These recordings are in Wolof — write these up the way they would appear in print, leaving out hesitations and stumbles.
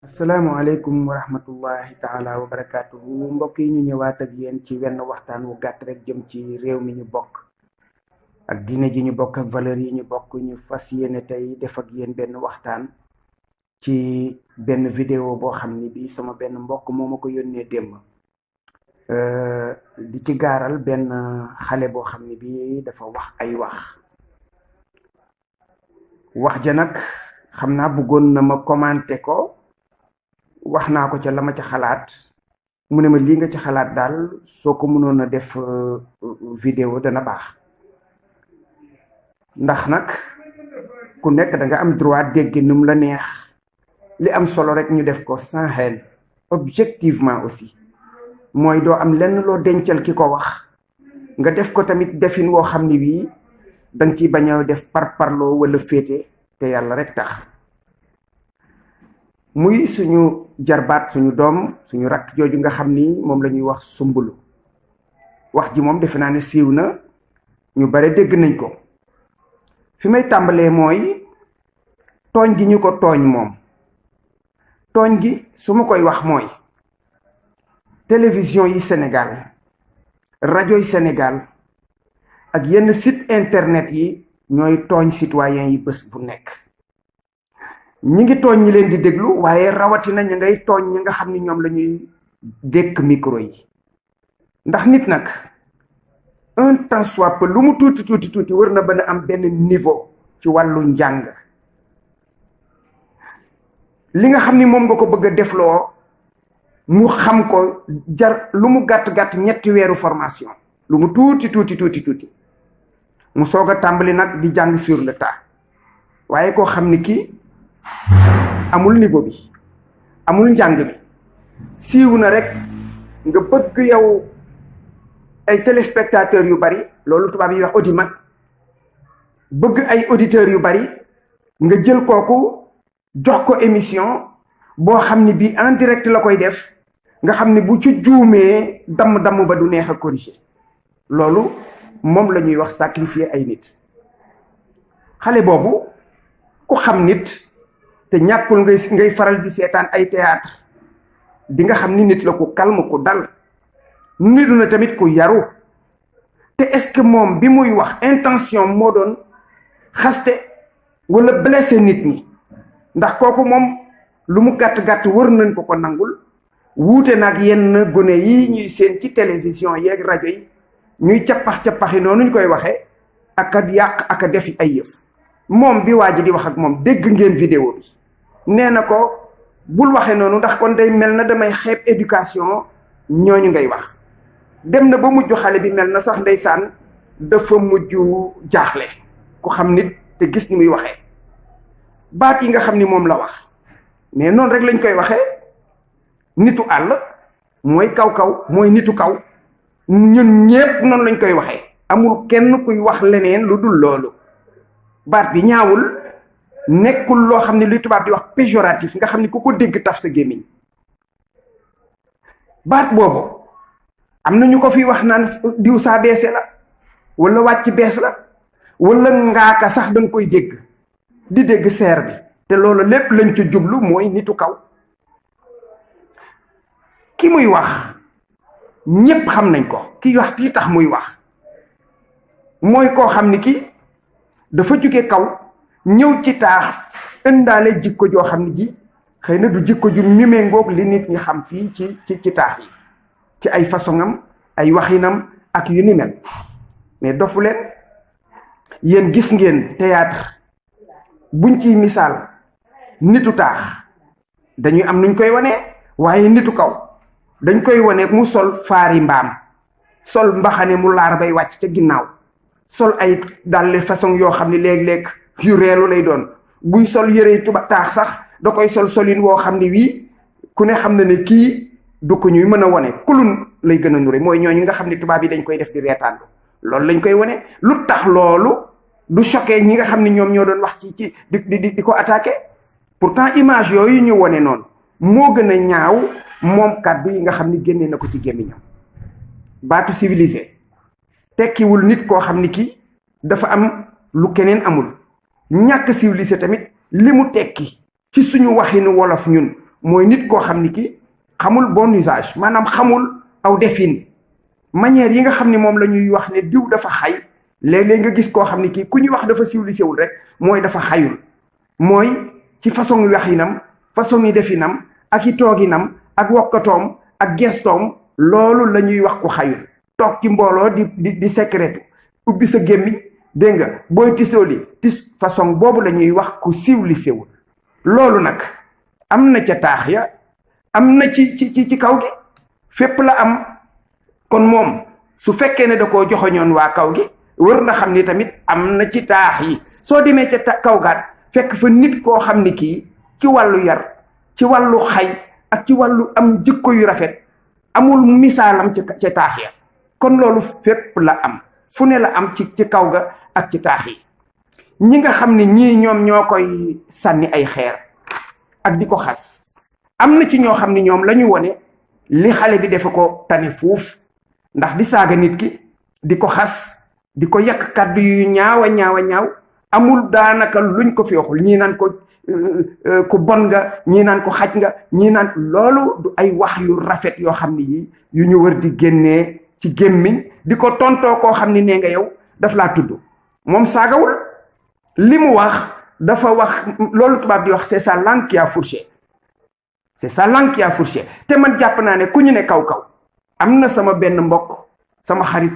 asalaamaaleykum wa rahmatullahi taala wa barakaatuhu mbokk yi ñu ñëwaat ak yéen ci wenn waxtaan wu gàtt rek jëm ci réew mi ñu bokk ak diine ji ñu bokk ak valeur yi ñu bokk. ñu fas yéene tey def ak yéen benn waxtaan ci benn vidéo boo xam ni bi sama benn mbokk moo ma ko yónnee démb di ci gaaral benn xale boo xam ni bi dafa wax ay wax ja nag xam naa bëggoon na ma commenté ko. wax naa ko ca la ma ca xalaat mu ne ma lii nga ci xalaat daal soo ko mënoon a def vidéo dana baax ndax nag ku nekk da nga am droit dégg nu mu la neex. li am solo rek ñu def ko sans haine objectivement aussi mooy doo am lenn loo dencal ki ko wax nga def ko tamit defin woo xam ni wii danga ciy bañ a def parparloo wala féete te yàlla rek tax. muy suñu jarbaat suñu doom suñu rakk jooju nga xam ni moom la ñuy wax Soumboulou. wax ji moom defe naa ne siiw na ñu bare dégg nañ ko. fi may tàmbalee mooy tooñ gi ñu ko tooñ moom. tooñ gi su ma koy wax mooy télévision yi Sénégal rajo yi Sénégal ak yenn site internet yi ñooy tooñ citoyen yi bés bu nekk. ñi ngi tooñ ñi leen di déglu waaye rawatina ñi ngay tooñ ñi nga xam ni ñoom la ñuy dékk micro yi. ndax nit nag un tant soit peu lu mu tuuti war na bën a am benn niveau ci wàllu njàng. li nga xam ni moom nga ko bëgg a defloo mu xam ko jar lu mu gàtt-gàtt 3 weeru formation lu mu tuuti mu soog a tàmbali nag di jàng sur le tas. waaye koo xam ni kii amul niveau bi amul njàng bi siiw na rek nga bëgg yow ay téléspectateurs yu bari loolu tubaab yi wax audimat bëgg ay auditeurs yu bari nga jël kooku jox ko émission boo xam ni bii en direct la koy def nga xam ni bu ci juumee damm ba du neex a corriger. loolu moom la ñuy wax sacrifier ay nit. xale boobu ku xam nit te ñàkkul ngay faral di seetaan ay théâtre di nga xam ni nit la ku calme ku dal. nitu na tamit ku yaru. te est-ce que moom bi muy wax intention moo doon xaste wala blessé nit ñi. ndax kooku moom lu mu gàtt wër nañ ko nangul wuute nag yenn gone yi ñuy seen ci télévision yeeg rajo yi ñuy cappaxi noonu ñu koy waxee ak a yàq ak a def ay yëf. moom bi waa ji di wax ak moom dégg ngeen vidéo bi nee na ko bul waxee noonu ndax kon day mel na damay xeeb éducation ñooñu ngay wax. dem na ba mujj xale bi mel na sax ndeysaan dafa mujj jaaxle ku xam nit te gis ni muy waxee. baat yi nga xam ni moom la wax mais noonu rek lañ koy waxee nitu àll mooy kaw mooy nitu kaw ñun ñépp noonu lañ koy waxee. amul kenn kuy wax leneen lu dul loolu. baat bi ñaawul nekkul loo xam ne luy tubaab di wax péjoratif nga xam ni ku ko dégg taf sa gémmiñ. baat boobu am na ñu ko fi wax naan diw saa beese la wala wàcc bees la wala ngaaka sax danga koy dégg di dégg seer bi te loolu lépp lañ ca jublu mooy nitu kaw. ki muy wax ñépp xam nañ ko ki wax kii tax muy wax mooy koo xam ni ki dafa jóge kaw ñëw ci taax indaale jikko joo xam ni ji xëy na du jikko ju miméngoog li nit ñi xam fii ci taax yi ci ay façonam ay waxinam ak yu ni mel. mais dofu leen yéen gis ngeen théâtre buñ ciy misaal nitu taax dañuy am nuñ koy wane waaye nitu kaw dañ koy wane mu sol faari mbaam sol mbaxane mu laar bay wàcc ca ginnaaw sol ay dàll façon yoo xam ne léeg-léeg yu reelu lay doon. buy sol yëre tuba taax sax da koy solin woo xam ne wii ku ne xam na ne kii du ko ñuy mën a wane kulun lay gën a nure mooy ñooñu nga xam ne tubaab yi dañ koy def di reetaandu loolu lañ koy wane. lu tax loolu du choqué ñi nga xam ne ñoom ñoo doon wax ci di ko attaqué. pourtant image yooyu ñu wane noonu moo gën a ñaaw moom kàddu yi nga xam ni génne na ko ci gémmiñam. baatu civilisé tekkiwul nit koo xam ni kii dafa am lu keneen amul. ñàkk civilisé tamit li mu tekki ci suñu waxinu wolof ñun mooy nit koo xam ni ki xamul bon usage maanaam xamul aw defin manière yi nga xam ni moom la ñuy wax ne diw dafa xay léeg-léeg nga gis koo xam ni kii ku ñuy wax dafa civilisé wul rek mooy dafa xayul mooy ci façon yi waxinam façon yi definam ak i tooginam ak wokkatoom ak gestoom loolu la ñuy wax ku xayul toog ci mbooloo di secrétu ubbi sa gémmiñ dégg nga booy tisooli tis façon boobu la ñuy wax ku civilisé wul loolu nag am na ca taax ya am na ci kaw gi fépp la am kon moom su fekkee ne da koo joxoñoon waa kaw gi wër na xam ni tamit am na ci taax yi soo demee ca kaw gaat fekk fa nit koo xam ni kii ci wàllu yar ci wàllu xay ak ci wàllu am jikko yu rafet amul misaalam ca taax ya kon loolu fépp la am fu ne la am ci kaw ga ak ci taax yi ñi nga xam ni ñii ñoom ñoo koy sànni ay xeer ak di ko xas am na ci ñoo xam ni ñoom la ñu wone li xale bi defe ko tane fuuf ndax di saaga nit ki di ko xas di ko yàq kàddu yu ñaaw a ñaaw amul daanaka luñ ko fi waxul ñii naan ko ku bon nga ñii naan ko xaj nga ñii naan loolu du ay wax yu rafet yoo xam ni yi yu ñu wër di génnee ci gémmiñ di ko tontoo koo xam ni nee nga yow daf laa tudd moom saagawul li mu wax dafa wax loolu tubaab di wax c'est sa langue qui a fourché c'est sa langue qui a fourché te man jàpp naa ne ku ñu ne kaw-kaw am na sama benn mbokk sama xarit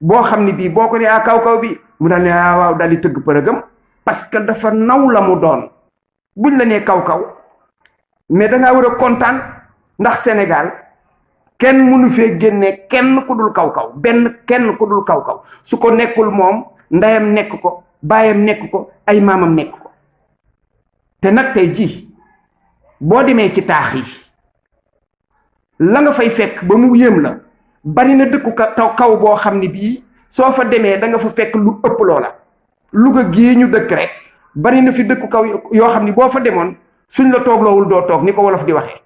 boo xam ni bii boo ko ne kaw-kaw bi mu daal ne waaw daal di tëgg përëgam parce que dafa naw la mu doon buñ la nee kaw-kaw mais dangaa war a kontaan ndax Sénégal kenn mënu fee génne kenn ku dul kaw-kaw kenn ku dul kaw-kaw su ko nekkul moom ndeyam nekk ko baayam nekk ko ay maamam nekk ko te nag tey jii boo demee ci taax yi la nga fay fekk ba mu yéem la bari na dëkku kaw boo xam ni bii soo fa demee da nga fa fekk lu ëpp loola Louga gii ñu dëkk rek bari na fi dëkku kaw yoo xam ni boo fa demoon suñ la toogloowul doo toog ni ko wolof di waxee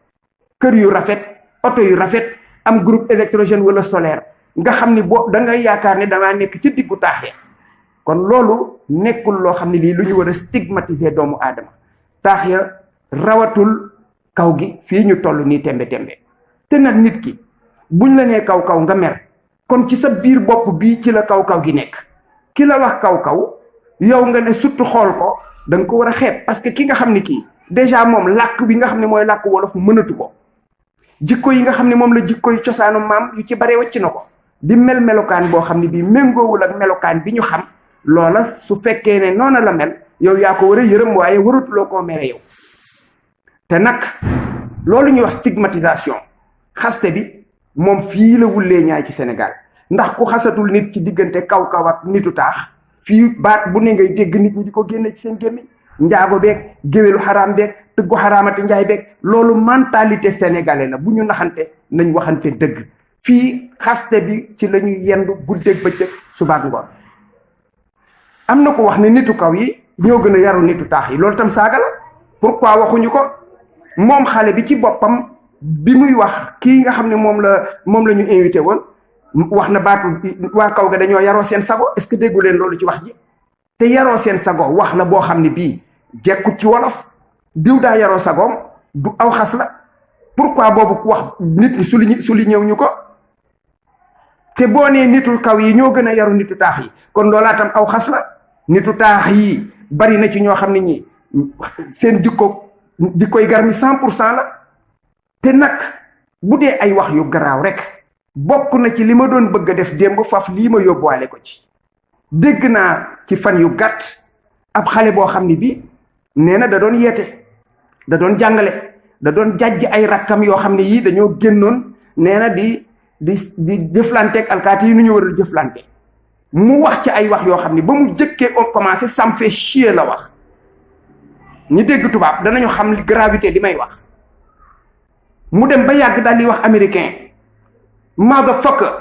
kër yu rafet oto yu rafet am groupe électrogène wala solaire nga xam ni boo da nga yaakaar ne dangaa nekk ci diggu taaxee kon loolu nekkul loo xam ne lii lu ñu war a stigmatiser doomu aadama taax ya rawatul kaw gi fii ñu toll nii tembe te nag nit ki buñ la nee kaw nga mer kon ci sa biir bopp bii ci la kaw gi nekk ki la wax kaw yow nga ne surtout xool ko da nga ko war a xeeb parce que ki nga xam ni kii déjà moom làkk bi nga xam ne mooy làkk wolof mënatu ko jikko yi nga xam ne moom la jikko yu cosaanu maam yu ci bare wàcc na ko di melokaan boo xam ne bii méngoowul ak melokaan bi ñu xam loola su fekkee ne noona la mel yow yaa ko war a yërëm waaye waratuloo koo mere yow te nag loolu ñuy wax stigmatisation xaste bi moom fii la wullee ñaay ci Sénégal ndax ku xasatul nit ci diggante kaw ak nitu taax fii baat bu ne ngay dégg nit ñi di ko génne ci seen gémmiñ njaago beeg géwélu xaraam beeg tëggu xaraamate njaay beeg loolu mentalité sénégalais la bu ñu naxante nañ waxante dëgg fii xaste bi ci la ñuy yendu guddeeg bëccëg subaak ngoon am na ko wax ne nitu kaw yi ñoo gën a yaru nitu taax yi loolu tam saaga la pourquoi waxuñu ko moom xale bi ci boppam bi muy wax kii nga xam ne moom la ñu invité woon wax na baatu waa kaw ga dañoo yaroo seen sago est-ce que déggu leen loolu ci wax ji te yaroo seen sago wax la boo xam ne bii jekkut ci wolof diw daa yaroo sagoom du aw xas la pourquoi boobu wax nit ñi su li ñëw ñu ko te boo nee nitu kaw yi ñoo gën a yaru nitu taax yi kon loolaa tam aw xas la nitu taax yi bari na ci ñoo xam ne ñi seen jikkoy garmi 100% la te nag bu dee ay wax yu garaaw rek bokk na ci li ma doon bëgg a def démb faf lii ma yóbbuwaale ko ci dégg naa ci fan yu gàtt ab xale boo xam ne bii nee na da doon yeete da doon jàngale da doon jàjj ay rakkam yoo xam ne yii dañoo génnoon nee na di jëflanteeg alkaati yi nu ñu war a jëflante mu wax ci ay wax yoo xam ne ba mu jëkkee on commencé ça me fait chier la wax ñi dégg tubaab danañu xam li gravité li may wax mu dem ba yàgg daal di wax américain motherfucker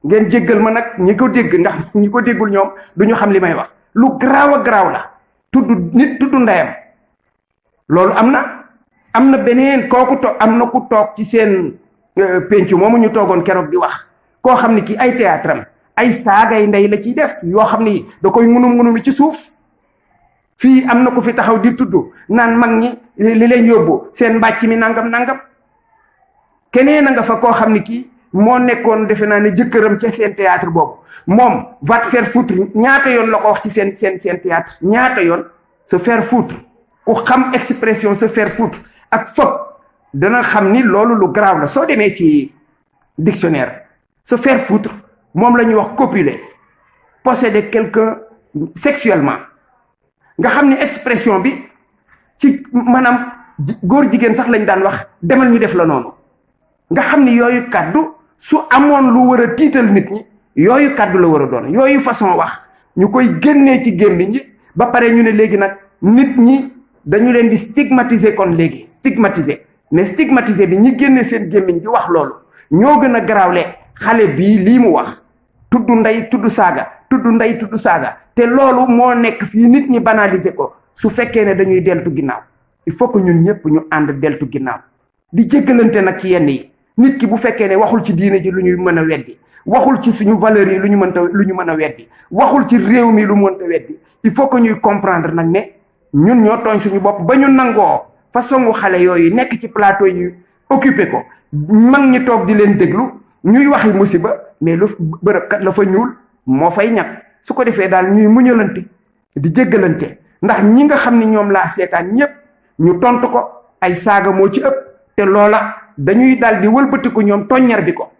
ngeen jéggal ma nag ñi ko dégg ndax ñi ko déggul ñoom du ñu xam li may wax lu garaaw a garaaw la tudd nit tudd ndeyam loolu am na beneen kooku toog am na ku toog ci seen penc moomu ñu toogoon keroog di wax koo xam ni kii ay théâtre am ay saagay ndey la ciy def yoo xam ni da koy ngunum ci suuf fii am na ko fi taxaw di tudd naan mag ñi li leen yóbbu seen mbàcc mi nangam nangam. keneen a nga fa koo xam ni kii moo nekkoon defe naa ne jëkkëram ca seen théâtre boobu moom va te faire foutre ñaata yoon la ko wax ci seen théâtre ñaata yoon. se faire foutre ku xam expression se faire foutre ak fop dana xam ni loolu lu grave la soo demee ci dictionnaire se faire foutre moom la ñuy wax copuler posséder quelqu'un sexuellement nga xam ni expression bi ci maanaam góor jigéen sax lañ daan wax demal ñu def la noonu nga xam ni yooyu kàddu su amoon lu war a tiital nit ñi yooyu kàddu la war a doon yooyu façon wax ñu koy génnee ci gémmiñ ñi ba pare ñu ne léegi nag nit ñi dañu leen di stigmatiser kon léegi stigmatiser mais stigmatiser bi ñi génne seen gémmiñ di wax loolu ñoo gën a garaawle xale bii lii mu wax tudd ndey tudd saaga tudd ndey tudd saaga te loolu moo nekk fii nit ñi banaliser ko su fekkee ne dañuy deltu ginnaaw il faut que ñun ñëpp ñu ànd deltu ginnaaw di jéggalante nag ci yenn yi nit ki bu fekkee ne waxul ci diine ji lu ñuy mën a weddi waxul ci suñu valeurs yi lu ñu mën a weddi waxul ci réew mi lu mënta weddi il faut que ñuy comprendre nag ne ñun ñoo tooñ suñu bopp ba ñu nangoo façon xale yooyu nekk ci plateau yi occupé ko mag ñi toog di leen déglu ñuy waxi musiba mais lu bërëb kat la fa ñuul moo fay ñàkk su ko defee daal ñuy muñalante di jéggalante ndax ñi nga xam ni ñoom laa seetaan ñépp ñu tontu ko ay saaga moo ci ëpp te loola dañuy daal di wëlbatiku ñoom toññar bi ko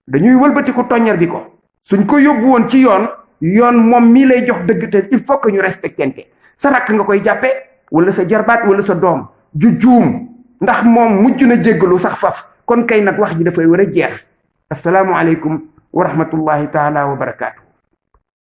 dañuy wëlbatiku toññar bi ko suñ ko yóbbu woon ci yoon moom mii lay jox dëgg te il faut que ñu respectente sa rakk nga koy jàppe wala sa jarbaat wala sa doom ju juum ndax moom mujj na jéggalu sax faf kon kay nag wax ji dafay war a jeex asalaamu aleykum wa rahmatullahi taala wa barakaatu